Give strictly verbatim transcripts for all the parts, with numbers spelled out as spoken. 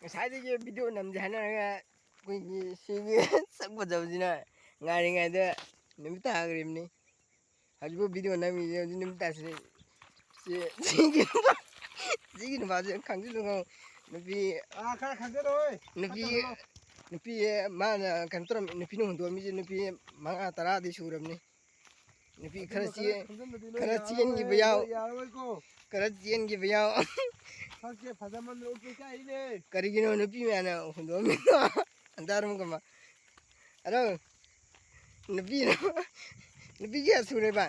ꯉꯁꯥꯏꯗꯒꯤ ꯚꯤꯗꯤꯑꯣ ꯅꯝꯁꯦ ꯍꯥꯏꯅꯔꯒ ꯑꯩꯈꯣꯏꯒꯤ ꯁꯤꯒꯤ ꯁꯛ ꯐꯖꯕꯁꯤꯅ ꯉꯥꯏꯔꯤꯉꯩꯗ ꯅꯨꯃꯤꯠ ꯇꯥꯈ꯭ꯔꯤꯕꯅꯤ꯫ ꯍꯧꯖꯤꯛꯐꯥꯎ ꯚꯤꯗꯤꯑꯣ ꯅꯝꯃꯤꯁꯦ ꯍꯧꯖꯤꯛ ꯅꯨꯃꯤꯠ ꯇꯥꯁꯤꯗꯤ ꯁꯤ ꯁꯤꯒꯤ ꯅꯨꯄꯥ ꯁꯤꯒꯤ ꯅꯨꯄꯥꯁꯦ ꯈꯪꯖꯤꯜꯂꯨ ꯉꯝ ꯅꯨꯄꯤ ꯑꯥ, ꯈꯔ ꯈꯪꯖꯤꯜꯂꯣꯏ꯫ ꯅꯨꯄꯤ ꯈꯔ ꯈꯪꯖꯤꯜꯂꯣ꯫ ꯅꯨꯄꯤ ꯃꯥꯅ ꯀꯩꯅꯣ ꯇꯧꯔꯝꯃꯤ ꯅꯨꯄꯤꯅ ꯍꯨꯟꯗꯣꯛꯑꯝꯃꯤꯁꯦ ꯅꯨꯄꯤ ꯃꯉꯥ ꯇꯔꯥꯗꯤ ꯁꯨꯔꯕꯅꯤ꯫ ꯅꯨꯄꯤ ꯈꯔ ꯑꯗꯨꯅ ꯈꯔ ꯆꯦꯟ ꯈꯪꯖꯤꯟꯕꯗꯤ ꯅꯣꯏ ꯈꯔ ꯌꯥꯔꯔꯣꯏ, ꯆꯦꯟꯈꯤꯕ ꯌꯥꯎ ꯅꯣꯏ ꯌꯥꯔꯔꯣꯏꯀꯣ꯫ ꯈꯔ ꯆꯦꯟꯈꯤꯕ ꯌꯥꯎ꯫ ꯁꯛꯁꯦ ꯐꯖꯃꯟꯗꯅ ꯎꯠꯄ ꯏꯀꯥꯏꯅꯦ꯫ ꯀꯔꯤꯒꯤꯅꯣ ꯅꯨꯄꯤ ꯃꯌꯥꯝꯅ ꯍꯨꯟꯗꯣꯛꯑꯝꯃꯤꯗꯣ? ꯑꯟꯗꯥꯔꯝꯒꯨꯝꯕ꯫ ꯑꯗꯣ ꯅꯨꯄꯤꯅ ꯅꯨꯄꯤ ꯀꯌꯥ ꯁꯨꯔꯦꯕ?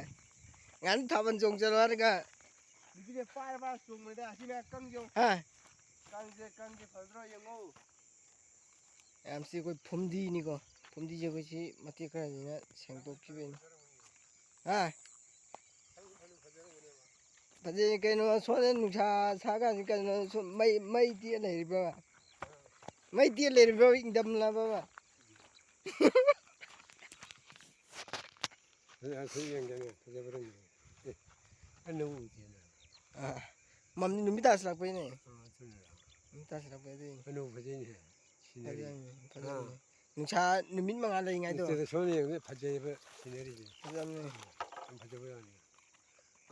ꯉꯥꯅꯨ ꯊꯥꯕꯜ ꯆꯣꯡ ꯆꯠꯂꯣ ꯍꯥꯏꯔꯒ꯫ ꯅꯨꯄꯤꯁꯦ ꯄꯥꯏꯔ ꯄꯥꯏꯔ ꯆꯣꯡꯕꯗ ꯑꯁꯤ ꯃꯌꯥꯝ ꯀꯪꯁꯦ ꯌꯦꯡꯉꯨ꯫ ꯍꯥ? ꯀꯪꯁꯦ ꯀꯪꯁꯦ ꯐꯖꯗ꯭ꯔꯣ ꯌꯦꯡꯉꯨ꯫ ꯃꯌꯥꯝꯁꯤ ꯑꯩꯈꯣꯏ ꯐꯨꯝꯗꯤꯅꯤꯀꯣ꯫ ꯐꯨꯝꯗꯤꯁꯦ ꯑꯩꯈꯣꯏ ꯁꯤ ꯃꯇꯦꯛ ꯈꯔꯁꯤꯅ ꯁꯦꯡꯗꯣꯛꯈꯤꯕꯩꯅꯤ꯫ ꯍꯥ? ꯐꯖꯩ ꯀꯩꯅꯣ, ꯁꯣꯝꯗ ꯅꯨꯡꯁꯥ ꯁꯥꯀꯥꯟꯁꯤ ꯀꯩꯅꯣ, ꯁꯨꯝ ꯃꯩ, ꯃꯩ ꯇꯤꯛꯑ ꯂꯩꯔꯤꯕ꯭ꯔꯣ? ꯃꯩ ꯇꯤꯛꯑ ꯂꯩꯔꯤꯕ꯭ꯔꯣ? ꯏꯪꯗꯝꯂꯕꯕ? ꯑꯗꯨ ꯑꯩꯈꯣꯏ ꯌꯦꯡꯒꯦꯅꯦ, ꯐꯖꯕ꯭ꯔꯥ ꯌꯦꯡꯒꯦ꯫ ꯑꯦ, ꯑꯅꯧꯕ ꯎꯗꯦꯅ꯫ ꯑꯥ, ꯃꯝ-, ꯅꯨꯃꯤꯠ ꯇꯥꯁꯤꯜꯂꯛꯄꯩꯅꯦ꯫ ꯑꯥ, ꯑꯗꯨꯅꯔꯥ? ꯅꯨꯃꯤꯠ ꯇꯥꯁꯤꯜꯂꯛꯄꯩ ꯑꯗꯨꯏꯅꯦ꯫ ꯑꯅꯧꯕ ꯐꯖꯩꯅꯦ, ꯁꯤꯅꯔꯤ꯫ ꯐꯖꯩꯅꯦ, ꯐꯖꯩꯅꯦ꯫ ꯑꯥ꯫ ꯅꯨꯡꯁꯥ ꯅꯨꯃꯤꯠ ꯃꯉꯥꯜ ꯂꯩꯔꯤꯉꯩꯗꯣ꯫ ꯅꯠꯇꯦꯗ, ꯁꯣꯝꯗ ꯌꯦꯡꯕꯗ ꯐꯖꯩꯕ ꯁꯤꯅꯔꯤꯁꯦ꯫ ꯐꯖꯕꯅꯦ꯫ ꯌꯥꯝ ꯐꯖꯕ ꯋꯥꯅꯤ꯫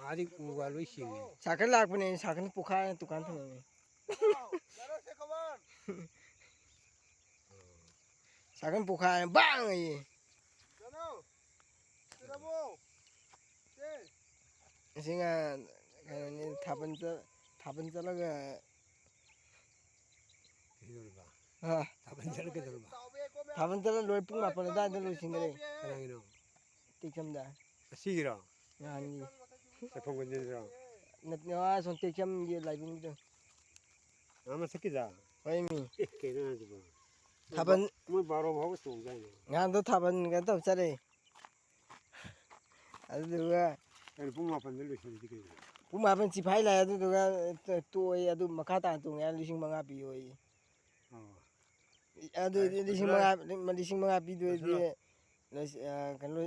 ꯑꯥꯗꯤ ꯎꯒ ꯂꯣꯏ ꯁꯤꯡꯉꯦ꯫ ꯁꯥꯏꯀꯜ ꯂꯥꯛꯄꯅꯦ, ꯁꯥꯏꯀꯜ ꯄꯣꯈꯥꯏꯔ ꯗꯨꯀꯥꯟ ꯊꯝꯃꯝꯃꯦ꯫ ꯁꯥꯏꯀꯜ ꯄꯣꯈꯥꯏꯔꯦ, ꯕꯥꯡ ꯑꯌꯦ꯫ ꯉꯁꯤ ꯉꯥ ꯀꯩꯅꯣꯅꯤ, ꯊꯥꯕꯜ ꯆꯠ-, ꯊꯥꯕꯜ ꯆꯠꯂꯒ ꯀꯩꯗꯧꯔꯤꯕ? ꯑꯥ꯫ ꯊꯥꯕꯜ ꯆꯠꯂ ꯀꯩꯗꯧꯔꯤꯕ? ꯊꯥꯕꯜ ꯆꯠꯂ ꯂꯣꯏ ꯄꯨꯡ ꯃꯥꯄꯟ ꯑꯗꯨꯋꯥꯏꯗ ꯂꯣꯏꯁꯤꯟꯈ꯭ꯔꯦ꯫ ꯀꯅꯥꯒꯤꯅꯣ? ꯇꯦꯛꯆꯝꯗ꯫ ꯉꯁꯤꯒꯤꯔꯣ? ꯅꯍꯥꯟꯒꯤ꯫ ꯆꯠꯐꯝ ꯈꯨꯗꯤꯡꯗꯔꯣ? ꯅꯠꯇꯦ, ꯑꯥ, ꯁꯣꯝ ꯇꯦꯛꯆꯝꯒꯤ ꯂꯥꯏꯕꯨꯡꯒꯤꯗꯣ꯫ ꯑꯥ, ꯃꯊꯛꯀꯤꯗ? ꯍꯣꯏꯃꯤ꯫ ꯑꯦ, ꯀꯩꯅꯣ ꯍꯥꯏꯁꯤꯕꯣ? ꯊꯥꯕꯜ ꯃꯣꯏ ꯕꯥꯔꯣ ꯐꯥꯎꯕ ꯆꯣꯡꯗꯥꯏꯅꯦ? ꯉꯍꯥꯟꯗꯣ ꯊꯥꯕꯜ ꯀꯩꯅꯣ ꯇꯧ ꯆꯠꯂꯦ꯫ ꯑꯗꯨꯗꯨꯒ ꯀꯩꯅꯣ ꯄꯨꯡ ꯃꯥꯄꯟꯗ ꯂꯣꯏꯁꯤꯜꯂꯤꯗꯤ ꯀꯩꯅꯣ? ꯄꯨꯡ ꯃꯥꯄꯟ ꯆꯤꯐꯥꯏ ꯂꯥꯛꯑꯦ, ꯑꯗꯨꯗꯨꯒ ꯇꯣꯛꯑꯦ, ꯑꯗꯨ ꯃꯈꯥ ꯇꯥꯅ ꯇꯣꯡꯉꯦ ꯍꯥꯏꯔ ꯂꯤꯁꯤꯡ ꯃꯉꯥ ꯄꯤꯌꯣꯌꯦ꯫ ꯑꯣ꯫ ꯑꯗꯨꯗꯤ ꯌꯥꯔꯦ, ꯂꯤꯁꯤꯡ ꯃꯉꯥ, ꯂꯤꯁꯤꯡ ꯃꯉꯥ ꯄꯤꯗꯣꯏꯗꯤ ꯂꯣꯏꯁꯤꯜꯂꯣ꯫ ꯂꯣꯏꯁꯤ-, ꯑ, ꯀꯩꯅꯣ,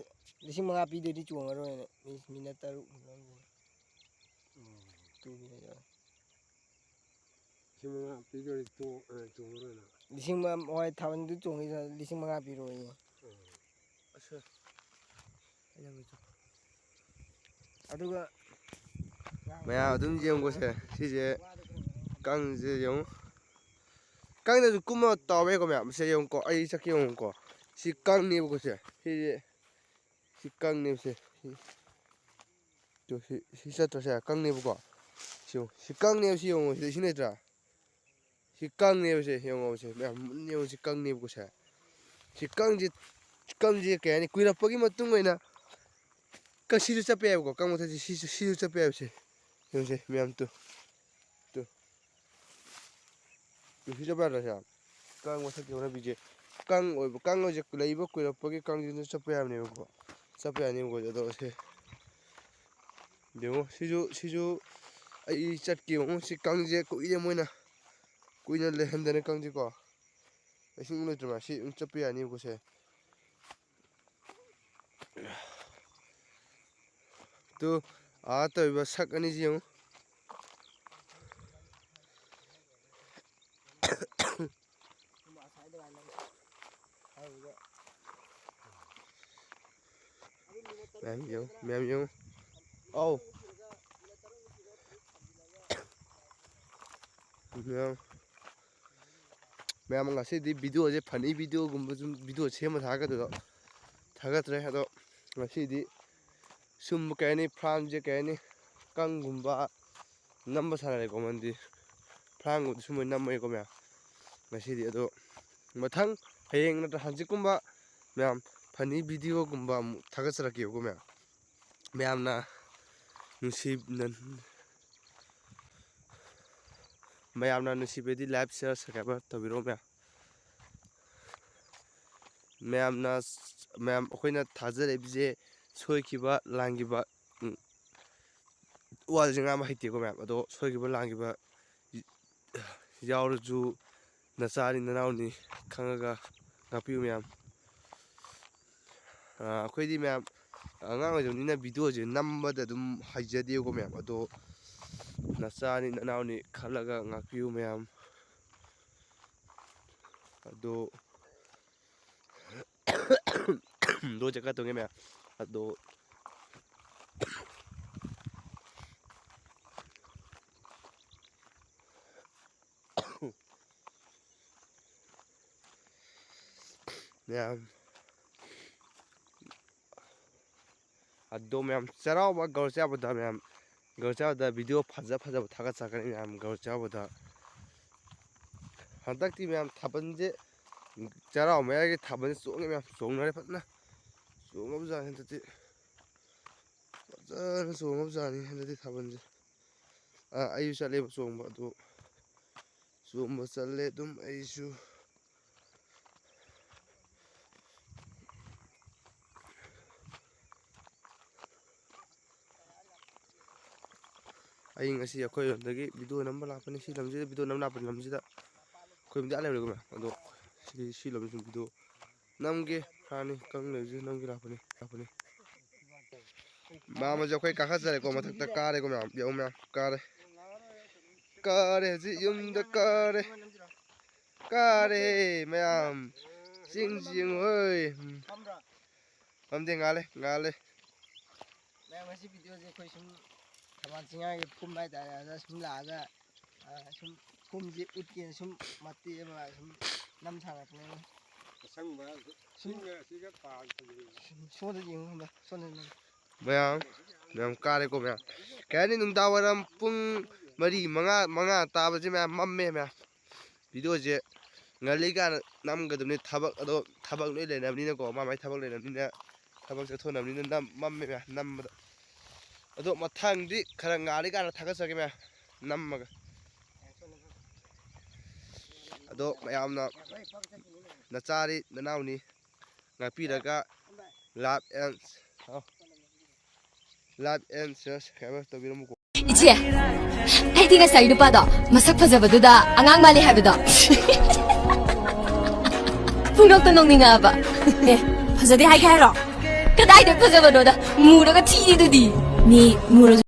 ꯂꯤꯁꯤꯡ ꯃꯉꯥ ꯄꯤꯗꯣꯏꯗꯤ ꯆꯣꯡꯉꯔꯣꯏꯅ ꯃꯤ-, ꯃꯤꯅꯠ ꯇꯔꯨꯛ꯫ ꯑꯣ꯫ ꯇꯨ ꯃꯤꯅꯠ ꯌꯥꯎꯔꯦ꯫ ꯂꯤꯁꯤꯡ ꯃꯉꯥ ꯄꯤꯗꯣꯔꯤ ꯇꯣ-, ꯑ, ꯇꯣꯡꯉꯔꯣꯏꯅ꯫ ꯂꯤꯁꯤꯡ ꯃꯉꯥ, ꯍꯣꯏ, ꯊꯥꯕꯜꯗꯨ ꯆꯣꯡꯉꯤꯗ ꯂꯤꯁꯤꯡ ꯃꯉꯥ ꯄꯤꯔꯛꯑꯣꯌꯦ꯫ ꯎꯝ꯫ ꯑꯁ꯫ ꯑꯗꯨꯒ ꯃꯌꯥꯝ ꯑꯗꯨꯝ ꯌꯦꯡꯉꯨꯁꯦ꯫ ꯁꯤꯁꯦ ꯀꯥꯡꯁꯦ ꯌꯦꯡꯉꯨ꯫ ꯀꯥꯡꯗꯁꯨ ꯀꯨꯝꯃ ꯇꯥꯎꯋꯦꯀꯣ ꯃꯌꯥꯝ꯫ ꯁꯦ ꯌꯦꯡꯉꯨꯀꯣ꯫ ꯑꯩ ꯆꯠꯀꯦ ꯌꯦꯡꯉꯨꯀꯣ꯫ ꯁꯤ ꯀꯥꯡꯅꯦꯕꯀꯣ ꯁꯦ꯫ ꯁꯤꯁꯦ ꯁꯤ ꯀꯥꯡꯅꯦꯕꯁꯦ꯫ ꯁꯤ, ꯇꯨ, ꯁꯤ, ꯁꯤ ꯆꯠꯇ꯭ꯔꯁꯦ ꯀꯥꯡꯅꯦꯕꯀꯣ꯫ ꯁꯤ ꯌꯦꯡꯉꯨ꯫ ꯁꯤ ꯀꯥꯡꯅꯦꯕ ꯁꯤ ꯌꯦꯡꯉꯨ꯫ ꯁꯤꯗ ꯏꯁꯤꯡ ꯂꯩꯇ꯭ꯔꯥ? ꯁꯤ ꯀꯥꯡꯅꯦꯕꯁꯦ ꯌꯦꯡꯉꯣꯕꯁꯦ꯫ ꯃꯌꯥꯝ ꯃꯨꯟꯅ ꯌꯦꯡꯉꯨ꯫ ꯁꯤ ꯀꯥꯡꯅꯦꯕꯀꯣ ꯁꯦ꯫ ꯁꯤ ꯀꯥꯡꯁꯦ, ꯀꯥꯡꯁꯦ ꯀꯩ ꯍꯥꯏꯅꯤ? ꯀꯨꯏꯔꯛꯄꯒꯤ ꯃꯇꯨꯡ ꯑꯣꯏꯅ ꯀ-, ꯁꯤꯁꯨ ꯆꯠꯄ ꯌꯥꯏꯕꯀꯣ꯫ ꯀꯥꯡ ꯃꯊꯛꯁꯦ ꯁꯤꯁꯨ, ꯁꯤꯁꯨ ꯆꯠꯄ ꯌꯥꯏꯕꯁꯦ꯫ ꯌꯦꯡꯉꯨꯁꯦ ꯃꯌꯥꯝ ꯇꯨ꯫ ꯇꯨ꯫ ꯇꯨ ꯁꯤ ꯆꯠꯄ ꯌꯥꯗ꯭ꯔꯥ ꯁꯦ? ꯀꯥꯡ ꯃꯊꯛꯀꯤ ꯍꯧꯅꯕꯤꯁꯦ꯫ ꯀꯥꯡ ꯑꯣꯏꯕ, ꯀꯥꯡ ꯍꯥꯏꯁꯦ ꯂꯩꯕ ꯀꯨꯏꯔꯛꯄꯒꯤ ꯀꯥꯡꯁꯤꯁꯨ ꯆꯠꯄ ꯌꯥꯕꯅꯦꯕꯀꯣ꯫ ꯆꯠꯄ ꯌꯥꯅꯤꯕꯀꯣ꯫ ꯑꯗꯣ ꯁꯦ ꯌꯦꯡꯉꯣ꯫ ꯁꯤꯁꯨ, ꯁꯤꯁꯨ ꯑꯩ ꯆꯠꯀꯦ ꯌꯦꯡꯉꯣ꯫ ꯁꯤ ꯀꯥꯡꯁꯦ ꯀꯨꯏꯔꯦ ꯃꯣꯏꯅ꯫ ꯀꯨꯏꯅ ꯂꯩꯍꯟꯗꯅ ꯀꯥꯡꯁꯦꯀꯣ꯫ ꯏꯁꯤꯡ ꯂꯩꯇ꯭ꯔ ꯃꯥ ꯁꯤ ꯑꯗꯨꯝ ꯆꯠꯄ ꯌꯥꯅꯤꯕꯀꯣ ꯁꯦ꯫ ꯇꯨ, ꯑꯥ ꯇꯧꯔꯤꯕ ꯁꯛ ꯑꯅꯤꯁꯤ ꯌꯦꯡꯉꯨ꯫ ꯃꯌꯥꯝ ꯌꯦꯡꯉꯨ, ꯃꯌꯥꯝ ꯌꯦꯡꯉꯨ꯫ ꯑꯧ꯫ ꯃꯌꯥꯝ, ꯃꯌꯥꯝ ꯉꯁꯤꯗꯤ videoꯁꯦ funny videoꯒꯨꯝꯕ ꯁꯨꯝ video ꯁꯦꯝꯃ ꯊꯥꯒꯠꯀꯗꯣꯏꯗꯣ ꯊꯥꯒꯠꯇ꯭ꯔꯦ꯫ ꯑꯗꯣ ꯉꯁꯤꯗꯤ ꯁꯨꯝ ꯀꯩ ꯍꯥꯏꯅꯤ, farmꯁꯦ ꯀꯩ ꯍꯥꯏꯅꯤ, ꯀꯥꯡꯒꯨꯝꯕ ꯅꯝꯕ ꯁꯥꯟꯅꯔꯦꯀꯣ꯫ ꯃꯔꯝꯗꯤ farmꯒꯨꯝꯕꯗꯤ ꯁꯨꯝꯕ ꯅꯝꯃꯦꯀꯣ ꯃꯌꯥꯝ ꯉꯁꯤꯗꯤ꯫ ꯑꯗꯣ ꯃꯊꯪ ꯍꯌꯦꯡ ꯅꯠꯇ꯭ꯔ ꯍꯪꯆꯤꯠꯀꯨꯝꯕ ꯃꯌꯥꯝ funny videoꯒꯨꯝꯕ ꯑꯃꯨꯛ ꯊꯥꯒꯠꯆꯔꯛꯀꯦꯕꯀꯣ ꯃꯌꯥꯝ꯫ ꯃꯌꯥꯝꯅ ꯅꯨꯡꯁꯤ-, ꯃꯌꯥꯝꯅ ꯅꯨꯡꯁꯤꯕꯤꯔꯗꯤ like, share, subscribe ꯇꯧꯕꯤꯔꯣ ꯃꯌꯥꯝ꯫ ꯃꯌꯥꯝꯅ, ꯃꯌꯥꯝ ꯑꯩꯈꯣꯏꯅ ꯊꯥꯖꯔꯛꯏꯕꯁꯦ ꯁꯣꯏꯈꯤꯕ ꯂꯥꯟꯈꯤꯕ, ꯎꯝ, ꯋꯥꯁꯦ ꯉꯥꯡꯕ ꯍꯩꯇꯦꯀꯣ ꯃꯌꯥꯝ꯫ ꯑꯗꯣ ꯁꯣꯏꯈꯤꯕ ꯂꯥꯟꯈꯤꯕ ꯌꯥꯎꯔꯁꯨ ꯅꯆꯥꯅꯤ ꯅꯅꯥꯎꯅꯤ ꯈꯪꯉꯒ ꯉꯥꯛꯄꯤꯌꯨ ꯃꯌꯥꯝ꯫ ꯑꯥ, ꯑꯩꯈꯣꯏꯗꯤ ꯃꯌꯥꯝ ꯑꯉꯥꯡ ꯑꯣꯏꯔꯤꯕꯅꯤꯅ videoꯁꯦ ꯅꯝꯕꯗ ꯑꯗꯨꯝ ꯍꯩꯖꯗꯦꯀꯣ ꯃꯌꯥꯝ꯫ ꯑꯗꯣ ꯅꯆꯥꯅꯤ ꯅꯅꯥꯎꯅꯤ ꯈꯜꯂꯒ ꯉꯥꯛꯄꯤꯌꯨ ꯃꯌꯥꯝ꯫ ꯑꯗꯣ ꯂꯣꯏ ꯆꯠꯀ ꯇꯧꯒꯦ ꯃꯌꯥꯝ꯫ ꯑꯗꯣ ꯃꯌꯥꯝ꯫ ꯑꯗꯣ ꯃꯌꯥꯝ, ꯆꯩꯔꯥꯎꯕ ꯒꯧꯔ ꯆꯥꯕꯗ ꯃꯌꯥꯝ, ꯒꯧꯔ ꯆꯥꯕꯗ ꯚꯤꯗꯤꯑꯣ ꯐꯖ ꯐꯖꯕ ꯊꯥꯒꯠꯆꯔꯛꯀꯅꯤ ꯃꯌꯥꯝ, ꯒꯧꯔ ꯆꯥꯕꯗ꯫ ꯍꯟꯗꯛꯇꯤ ꯃꯌꯥꯝ ꯊꯥꯕꯜꯁꯦ, ꯆꯩꯔꯥꯎ ꯃꯌꯥꯒꯤ ꯊꯥꯕꯜꯁꯦ ꯆꯣꯡꯉꯦ ꯃꯌꯥꯝ, ꯆꯣꯡꯅꯔꯦ ꯐꯖꯅ꯫ ꯆꯣꯡꯉꯕꯖꯥꯠꯅꯤ ꯍꯟꯗꯛꯇꯤ꯫ ꯐꯖꯅ ꯆꯣꯡꯉꯕꯖꯥꯠꯅꯤ ꯍꯟꯗꯛꯇꯤ ꯊꯥꯕꯜꯁꯦ꯫ ꯑꯥ, ꯑꯩꯁꯨ ꯆꯠꯂꯦꯕ ꯆꯣꯡꯕ, ꯑꯗꯨ ꯆꯣꯡꯕ ꯆꯠꯂꯦ ꯑꯗꯨꯝ ꯑꯩꯁꯨ꯫ ꯑꯩ ꯉꯁꯤ ꯑꯩꯈꯣꯏꯔꯣꯝꯗꯒꯤ ꯚꯤꯗꯤꯑꯣ ꯅꯝꯕ ꯂꯥꯛꯄꯅꯤ꯫ ꯁꯤ ꯂꯝꯁꯤꯗ ꯚꯤꯗꯤꯑꯣ ꯅꯝꯕ ꯂꯥꯛꯄꯅꯤ꯫ ꯂꯝꯁꯤꯗ ꯑꯩꯈꯣꯏ ꯃꯌꯥꯝ ꯂꯩꯔꯦꯀꯣ ꯃꯌꯥꯝ꯫ ꯑꯗꯣ ꯁꯤ, ꯁꯤ ꯂꯝꯁꯤꯗ ꯚꯤꯗꯤꯑꯣ ꯅꯝꯒꯦ ꯍꯥꯏꯅꯤ꯫ ꯀꯪ ꯂꯩꯔꯤꯁꯦ ꯅꯝꯒꯦ ꯂꯥꯛꯄꯅꯤ, ꯂꯥꯛꯄꯅꯤ꯫ ꯃꯌꯥꯝ ꯑꯁꯤ ꯑꯩꯈꯣꯏ ꯀꯥꯈꯠꯆꯔꯦꯀꯣ, ꯃꯊꯛꯇ ꯀꯥꯔꯦꯀꯣ ꯃꯌꯥꯝ꯫ ꯌꯦꯡꯉꯨ ꯃꯌꯥꯝ, ꯀꯥꯔꯦ꯫ ꯀꯥꯔꯦ ꯍꯧꯖꯤꯛ ꯌꯨꯝꯗ ꯀꯥꯔꯦ꯫ ꯀꯥꯔꯦ ꯃꯌꯥꯝ꯫ ꯆꯤꯡꯁꯤ ꯌꯦꯡꯉꯨ ꯍꯣꯏ꯫ ꯐꯝꯗꯦ, ꯉꯥꯜꯂꯦ, ꯉꯥꯜꯂꯦ꯫ ꯃꯌꯥꯝ, ꯉꯁꯤ ꯚꯤꯗꯤꯑꯣꯁꯦ ꯑꯩꯈꯣꯏ ꯁꯨꯝ ꯊꯝꯕꯥꯜ ꯆꯤꯡꯌꯥꯒꯤ ꯐꯨꯝ ꯍꯥꯏꯇꯥꯔꯦ, ꯑꯗ ꯁꯨꯝ ꯂꯥꯛꯑꯒ, ꯑ, ꯁꯨꯝ ꯐꯨꯝꯁꯦ ꯎꯠꯀꯦꯅ ꯁꯨꯝ ꯃꯇꯦꯛ ꯑꯃ ꯁꯨꯝ ꯅꯝ ꯁꯥꯔꯛꯄꯅꯦ꯫ ꯑꯁꯪꯕ ꯁꯨꯝ ꯆꯤꯡꯒ ꯑꯁꯤꯒ ꯄꯥꯟ ꯐꯖꯩ꯫ ꯁꯨꯝ ꯁꯣꯝꯗ ꯌꯦꯡꯉꯨ, ꯁꯣꯝꯗ, ꯁꯣꯝꯗ ꯌꯦꯡꯉꯨ꯫ ꯃꯌꯥꯝ, ꯃꯌꯥꯝ ꯀꯥꯔꯦꯀꯣ ꯃꯌꯥꯝ꯫ ꯀꯩ ꯍꯥꯏꯅꯤ, ꯅꯨꯡꯗꯥꯡ ꯋꯥꯏꯔꯝ ꯄꯨꯡ ꯃꯔꯤ, ꯃꯉꯥ, ꯃꯉꯥ ꯇꯥꯕꯁꯦ ꯃꯌꯥꯝ ꯃꯝꯃꯦ ꯃꯌꯥꯝ꯫ ꯚꯤꯗꯤꯑꯣꯁꯦ ꯉꯜꯂꯤꯀꯥꯟꯗ ꯅꯝꯒꯗꯕꯅꯤ꯫ ꯊꯕꯛ ꯑꯗꯣ, ꯊꯕꯛ ꯂꯣꯏ ꯂꯩꯅꯕꯅꯤꯅꯀꯣ, ꯃꯥ ꯃꯥꯏ ꯊꯕꯛ ꯂꯩꯅꯕꯅꯤꯅ, ꯊꯕꯛ ꯆꯠꯊꯣꯛꯅꯕꯅꯤꯅ ꯅꯝ-, ꯃꯝꯃꯦ ꯃꯌꯥꯝ ꯅꯝꯕꯗ꯫ ꯑꯗꯣ ꯃꯊꯪꯗꯤ ꯈꯔ ꯉꯥꯜꯂꯤꯀꯥꯟꯗ ꯊꯥꯒꯠꯆꯔꯛꯀꯦ ꯃꯌꯥꯝ ꯅꯝꯃꯒ꯫ ꯑꯗꯣ ꯃꯌꯥꯝꯅ ꯅꯆꯥꯅꯤ ꯅꯅꯥꯎꯅꯤ ꯉꯥꯛꯄꯤꯔꯒ like and, ꯑꯧ, like and share, subscribe ꯇꯧꯕꯤꯔꯝꯃꯨꯀꯣ꯫ ꯏꯆꯦ, ꯑꯩꯗꯤ ꯉꯁꯥꯏ ꯅꯨꯄꯥꯗꯣ ꯃꯁꯛ ꯐꯖꯕꯗꯨꯗ ꯑꯉꯥꯡ ꯃꯥꯜꯂꯤ ꯍꯥꯏꯕꯗꯣ꯫ ꯄꯨꯡꯅꯣꯛꯇ ꯅꯣꯛꯅꯤꯡꯉꯛꯑꯕ꯫ ꯑꯦ, ꯐꯖꯗꯦ ꯍꯥꯏꯒꯦ ꯍꯥꯏꯔꯣ? ꯀꯗꯥꯏꯗ ꯐꯖꯕꯅꯣꯗ, ꯃꯨꯔꯒ ꯊꯤꯔꯤꯗꯨꯗꯤ꯫ ꯃꯤ ꯃꯨꯔꯁꯨ